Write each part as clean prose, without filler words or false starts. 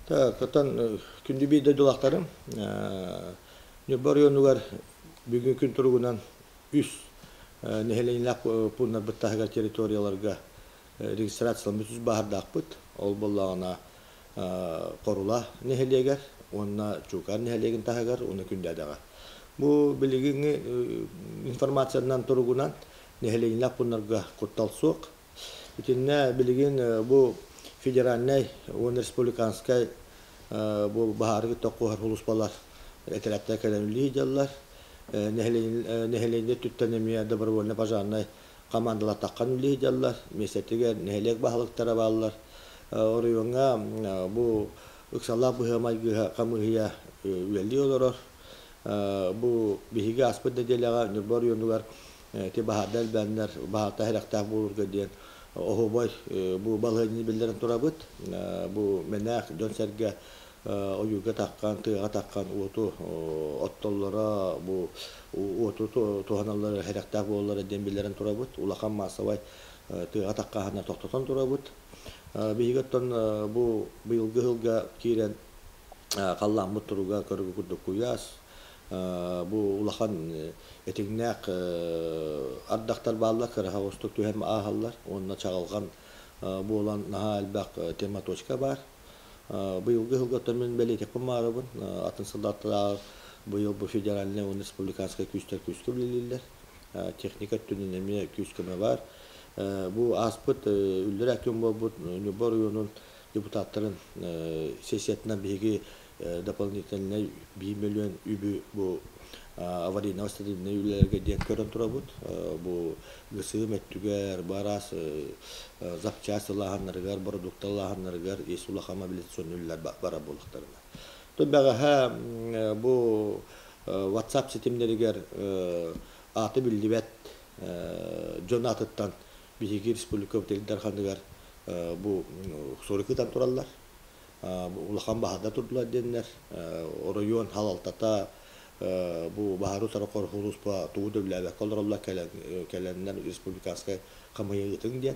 Так, оттон күндү биир дойдулаахтарым, Ньурба оройуонугар бүгүн күн туругунан үс нэһилиэнньэлээх пууннарбыт таһыгар территорияларга регистрацияламмыт үс баһардаахпыт. Ол буоллаҕына Хорула нэһилиэгэр уонна Чуукаар нэһилиэгин таһыгар уонна Күндээдэҕэ. Бу билигиҥҥи информациянан туругунан нэһилиэнньэлээх пууннарга куттал суох. Итиннэ билигин бу федеральнай уонна республиканскай бу баһаары кытта куоһар сулууспалар этэрээттэр кэлэн үлэлии сылдьаллар. Нэһилиэнньэ өттүттэн эмиэ добровольно пожарнай командалар таххан үлэлии сылдьаллар. Миэстэтигэр нэһилиэк баһылыктара бааллар. Оройуоҥҥа бу ыксалаах быһыы-майгыга хамыыһыйа үлэлии олорор. Бу биһиги ааспыт нэдиэлэҕэ Ньурба оройуонугар Ити баһаарда элбээннэр, баһаарта сэрэхтээх буолурга диэн оһуобай бу балаһыанньаны биллэрэн турабыт. Бу мэнээх дьон-сэргэ ойуурга таххан, тыаҕа таххан уоту оттоллоро, бу уоту туһаналлара сэрэхтээх буолаллара диэн биллэрэн турабыт. Улахан маассабай тыаҕа таххаһына тохтотон турабыт. Биһиги оттон бу быйылгы сылга киирэн халлааммыт туруга көрүгү курдук куйаас, Бу улахан этиҥнээх ардахтар бааллар, кыраһа оҕустук түһэн ааһаллар уонна чаҕылҕан буолан наһаа элбэх тематочка баар. Быйылгы сылга оттон мин бэлиэтиэхпин баҕарабын, атын сыллартааҕар быйыл бу федеральнай уонна республиканскай күүстэр күүскэ үлэлииллэр. Техника өттүнэн эмиэ күүс-көмө баар. Бу ааспыт үллэрээ күн буолбут Ньурба оройуонун депутаттарын сессиятынан биһиги дополнительнай биир мөлүөн үбү бу аварийно-восстановительнай үлэлэргэ диэн көрөн турабыт. Бу ГСМ өттүгэр, бу араас запчасть ылааһыннарыгар, бородуукта ылааһыннарыгар ис улахан мобилизационный үлэлэр барар буолуохтарына. То бэҕэһээ бу WhatsApp ситимнэригэр ааты биллибэт дьон аатыттан биһиги республикабыт Ил Дарханыгар бу сурук ыытан тураллар. Улахан баһаардар турдулар диэннэр оройуон салалтата бу баһаары утары сулууспа тугу да үлэлээбэккэ олороллор кэлэннэр республиканскай хамыйа ыытыҥ диэн.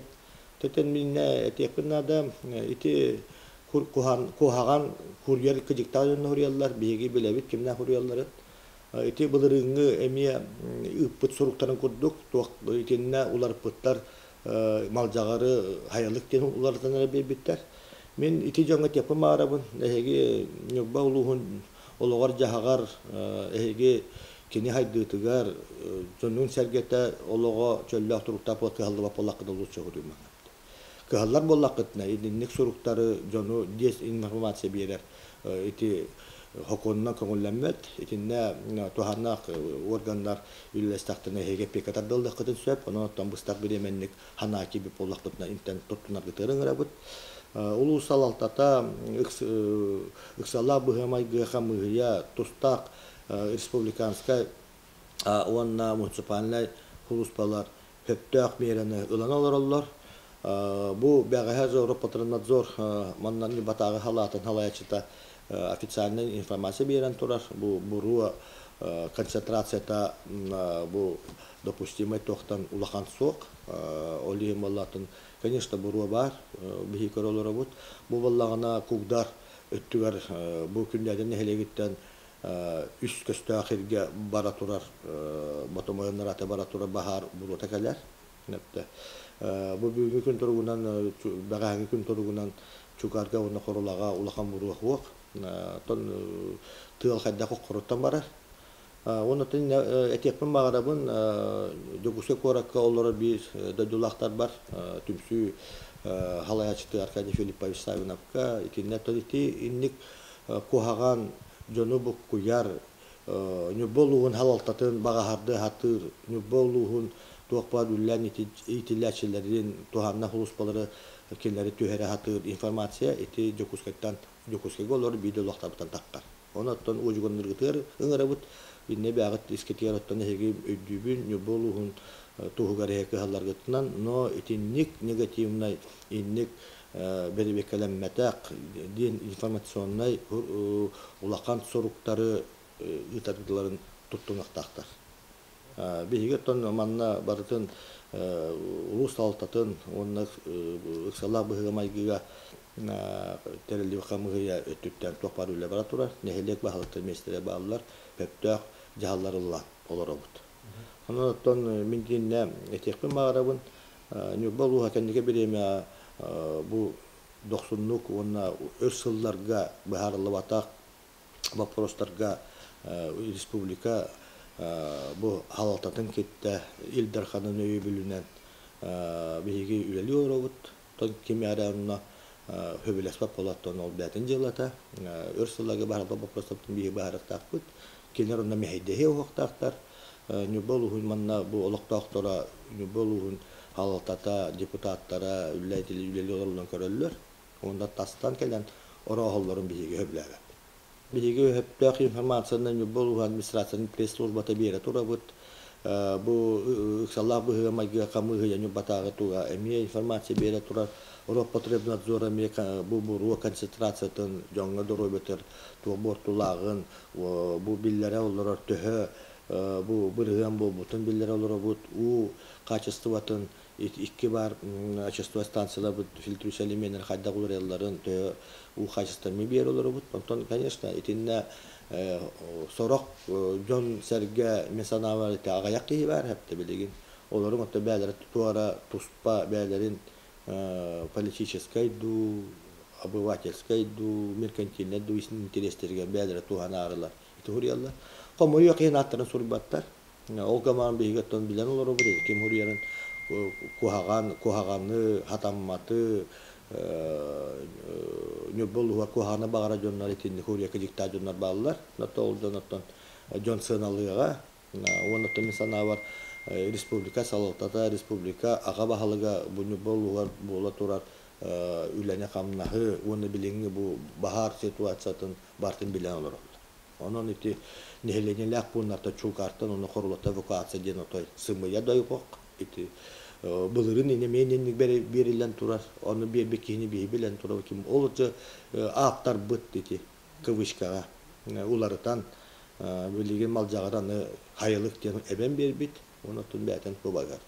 Төтөн миннэ этиэхпин наада ити куһаҕан курьер кыдьыктаах дьонно суруйаллар биһиги билэбит кимнээх суруйалларын. Ити былырыыҥҥы эмиэ ыыппыт суруктарын курдук туох итиннэ уларыппыттар Малдьаҕары Хайалык диэн уларытан эрэ биэрбиттэр. Мин ити дьоҥҥо тиэппин баҕарабын, эһиги Ньурба улууһун олоҕор-дьаһаҕар, эһиги кини хайдыытыгар, дьонун-сэргэтэ олоҕо чөллөөх туруктаах буола кыһаллыбат буоллаххытына олус чоҕуруймаҥ. Кыһаллар буоллаххытына, итинник суруктары дьону дезинформация биэрэр ити сокуонунан көҥүллэммэт. Итиннэ туһааннаах органнар үлэлэстэхтэринэ эһиги эппиэккэ тардыллыаххытын сөп. Онон оттон быстах бириэмэнник санаа киирбит буоллахпытына интэн туттунаргытыгар ыҥырабыт. Улуус салалтата ыксаллаах быһыы-майгы хамыыһыйа тустаах республиканскай уонна муниципальнай сулууспалар сөптөөх миэрэни ылан олороллор. Бу бэҕэһээ Европатранадзор манна Ньурбатааҕы салаатын салайааччыта официальнай информация биэрэн турар. Бу буруо концентрацията бу допустимай туохтан улахан суох. Ол иһин буоллаатын, конечно, буруо баар, биһи көрө олоробут. Бу буоллаҕына Кугдар өттүгэр бу Күндээдэ нэһилиэгиттэн үс көстөөх сиргэ бара турар ботомойоннор аты бара турар баһаар буруота кэлэр. Бу бүгүҥҥү күн туругунан, бэҕэһээҥҥи күн туругунан Чукарга уонна Хорулаҕа улахан буруо суох. Оттон тыал хайдах хоруттан барар. Уонна этиэхпин баҕарабын, Дьокуускай куоракка олорор биир дойдулаахтарбар түмсүү салайааччыта Аркадий Филиппович Савиновка итиннэ ити инник куһаҕан дьону буккуйар, Ньурба улууһун салалтатын баҕаһардыы сатыыр, Ньурба улууһун туох баар үллээн иитиллээччилэрин туһааннаах сулууспалары кинилэри түһэрэ сатыыр информация ити Дьокуускайтан Дьокуускайга олорор биир дойдулаахтарбыттан таххар. Ону оттон уодьуганнаргытыгар ыҥырабыт, иннэ бэҕит искитигэр оттон эһиги өйдүүбүн Ньурба улууһун туһугар эһэ кыһалларгытынан, но итинник негативнай инник бэрэбиэркэлэммэтэх диэн информационнай улахан соруктары ыытардыларын туттунуохтаахтар. Биһиги оттон манна барытын улуус салалтатын уонна ыксалаах быһыыга-майгыга Тэриллибит хамыыһыйа өттүттэн туох баар үлэ бара турар. Нэһилиэк баһылыктар миэстэлэр бааллар, сөптөөх дьаһаллар ыллаан олоробут. Онон оттон мин итиннэ этиэхпин баҕарабын, Ньурба улууһа кэнники бириэмэ бу дохсуннук уонна өр сылларга быһаарыллыбатах боппуруостарга республика бу халалтатын кытта Ил Дарханын өйөбүлүнэн биһиги үлэлии олоробут. Оттон ким эрэ онно сөбүлэспэт буолаттан ол бэйэтин дьыалата. Өр сылларга быһаарыллыбат боппуруостарбытын биһиги быһаарыахтаахпыт. Кинилэр онно мэһэйдэһиэ уһуохтаахтар. Ньурба улууһун манна бу олохтоохторо Ньурба улууһун халалтата, депутаттара үлэлии олороллорун көрөллөр. Уонна тастан кэлэн орооһоллорун биһиги сөбүлээбэппит. Биһиги сөптөөх информацияны Ньурба улууһун администрациятын пресс-службата биэрэ турабыт. Бу ыксаллаах быһыыга-майгыга хамыыһыйа Ньурбатааҕы туга эмиэ информация биэрэ турар. Роспотребнадзор эмиэ бу буруо концентрациятын дьоҥҥо доруобуйатыгар туох буортулааҕын бу биллэрэ олорор төһө бу бырыһыан буолбутун биллэрэ олоробут. Уу хаачыстыбатын икки баар очистовой станцияларбыт фильтрующий элеменнэр хайдах уларыйалларын төһө уу хаачыстыбаны биэрэ олоробут. Онтон, конечно, итиннэ сорох дьон-сэргэ мин санаабар ити аҕыйах киһи баар хэптэ билигин. Олорун отто бээлэрэ туора туспа бээлэрин политическай дуу, обывательскай дуу, меркантильнай дуу интэриэстэригэр бээлэрэ туһанаарылар ити суруйаллар. Хомойуох иһин ааттарын суруйбаттар. Ол гамаан биһиги оттон билэн олоробут ким суруйарын куһаҕан, куһаҕаны, хатамматы, Ньурба улууһугар куһаҕаны баҕара дьоннор итинник хуруйа кыдьыктаах дьоннор бааллар. Ол дьон оттон дьон сыаналыаҕа. Уонна оттон мин санаабар республика салалтата, республика аҕа баһылыга бу Ньурба улууһугар буола турар үлэни-хамнаһы уонна билиҥҥи бу баһаар ситуациятын барытын билэн олороллор. Онон ити нэһилиэнньэлээх пууннартан Чуукаартан уонна Хорулаттан эвакуация диэн отой сымыйа дойҕох. Ити былырыын эмиэ инник биэриллэн турар. Ону биэрбит киһини биһи билэн турар. Ким ол ааптарбыт ити кавычкаҕа уларытан билигин Малдьаҕар аны хайылык диэн эбэн биэрбит. Онон бэйэтин кубагар.